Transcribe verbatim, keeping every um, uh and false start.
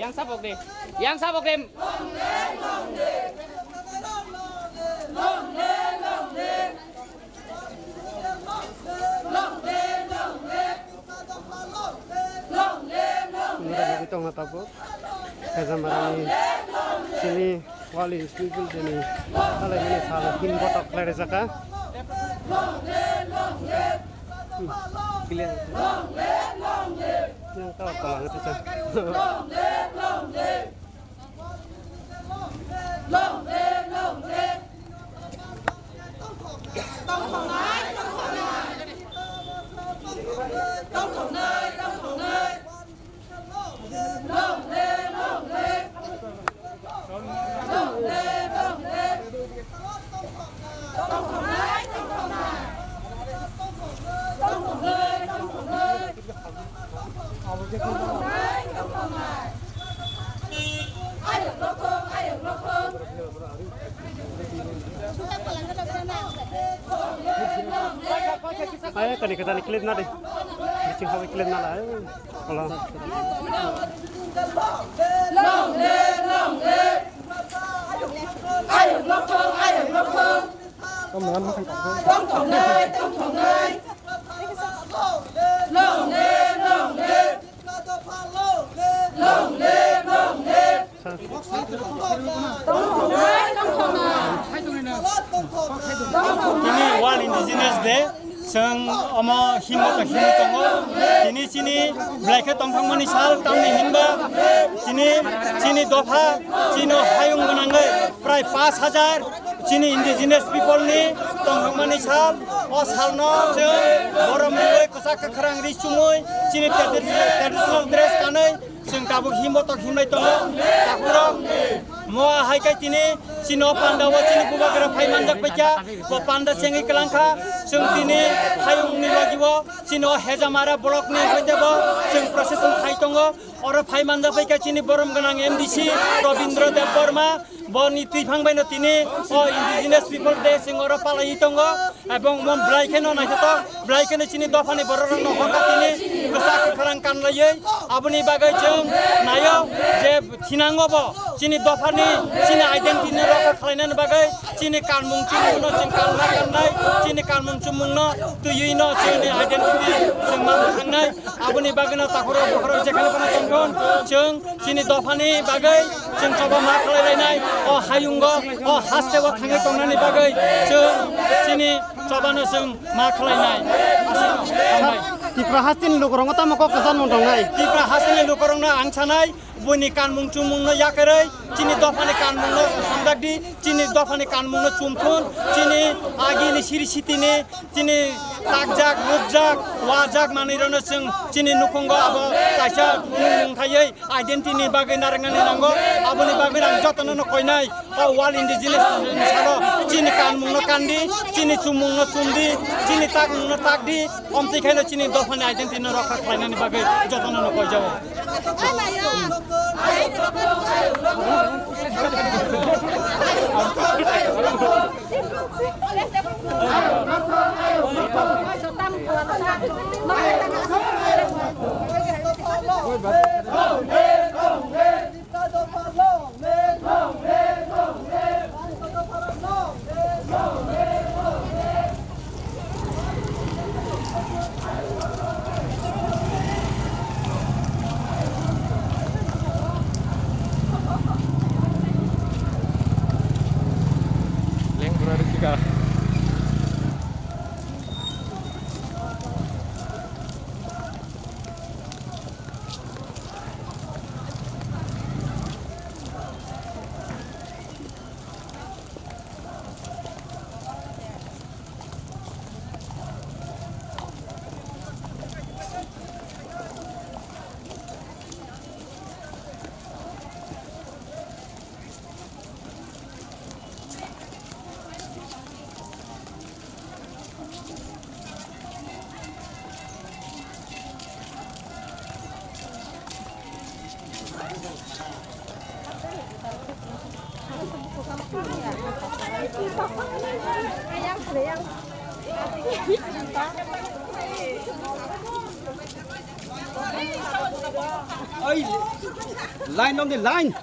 Yang sabok de. Yang sabok de. Nurani tongma tabuk. Hejamarani sini wali school jeni halai mini sal hin botok khlai rijaka. Hmm. Clear. Yang tahu kalau ngerti cah. Ayo, kani kata ni clip na de. Biching hawi clip na la. Ayo. Long live, long live. Ayuk lokthong, ayuk lokthong. Tongthoknai, tongthoknai. Long live, long live. Long live, long live. Tongthoknai, tongthoknai. Tini World Indigenous Day. Chwng omo himwi tong, himwi tongo. Tini chini belai khe tongthokmani sal, tamni hinba chini, chini dopha, chini hayung gwnangwi prai pash hajar chini indigenous people ni tongthokmani sal. O salno chwng borom rwwi, kwchak kwkhrang ri chumui, chini tradi-, traditional dress kanwi, chwng tabuk himwi tongo, himwi tongo. Takhurok mo hai khe tini chini o panda o chini bubagra phai manjak paikha, bo panda chengwi kwlangkha. Chwng tini hayungni logi o chini o Hejamara block ni hoite bo chwng procession khai tongo. Oro phai manjak paikha chini borom gwnang M D C Robindra Debbarma, boni twiphang baino tini o Indigenous People Day chwng oro palaiwi tongo. Ebong omo belai kheno naithothok, belai kheno chini dophani bororokno hokha tini kwchak kwkhrang kanlaiwi. Aboni bagwi chwng naio je thinango bo chini dophani, chini identity-no rokha khlainani bagwi chini kanmung chumungno chwng kanna kannai, chini kanmung chumungno twiwino chini identity chwng manna thangnai. Aboni bagwino takhurok bokhorok jekheno phano tongthon, chwng chini dophani bagwi chwng choba ma khlai lainai, o hayungo, o hasteo thangwi tongnani bagwi chwng chini chobano chwng ma khlainai. Aswkno hambai. Tipra hasteni lukurokno tamo kok kwcharmung tongnai? Tipra hasteni lukurokno ang sanai, buini kanmung chumungno yakarwi, chini dophani kanmungno hamjakdi, chini dophani kanmungno chumthun, chini agini siri sitini, chini takjak, nukjak, wajak manwirokno chwng chini nukhungo abo kaisa mung thaiwi identity ni bagwi narwknani nango. Aboni bagwi ang jotono no koinai, o World Indigenous Day ni salo chini kanmungno kandi, chini chumungno chumdi, chini takmungno takdi, omtwi khaino chini dophani identity no rokha khlainani bagwi jotono no koijao. Leng bura rikika. Oi, line on the line.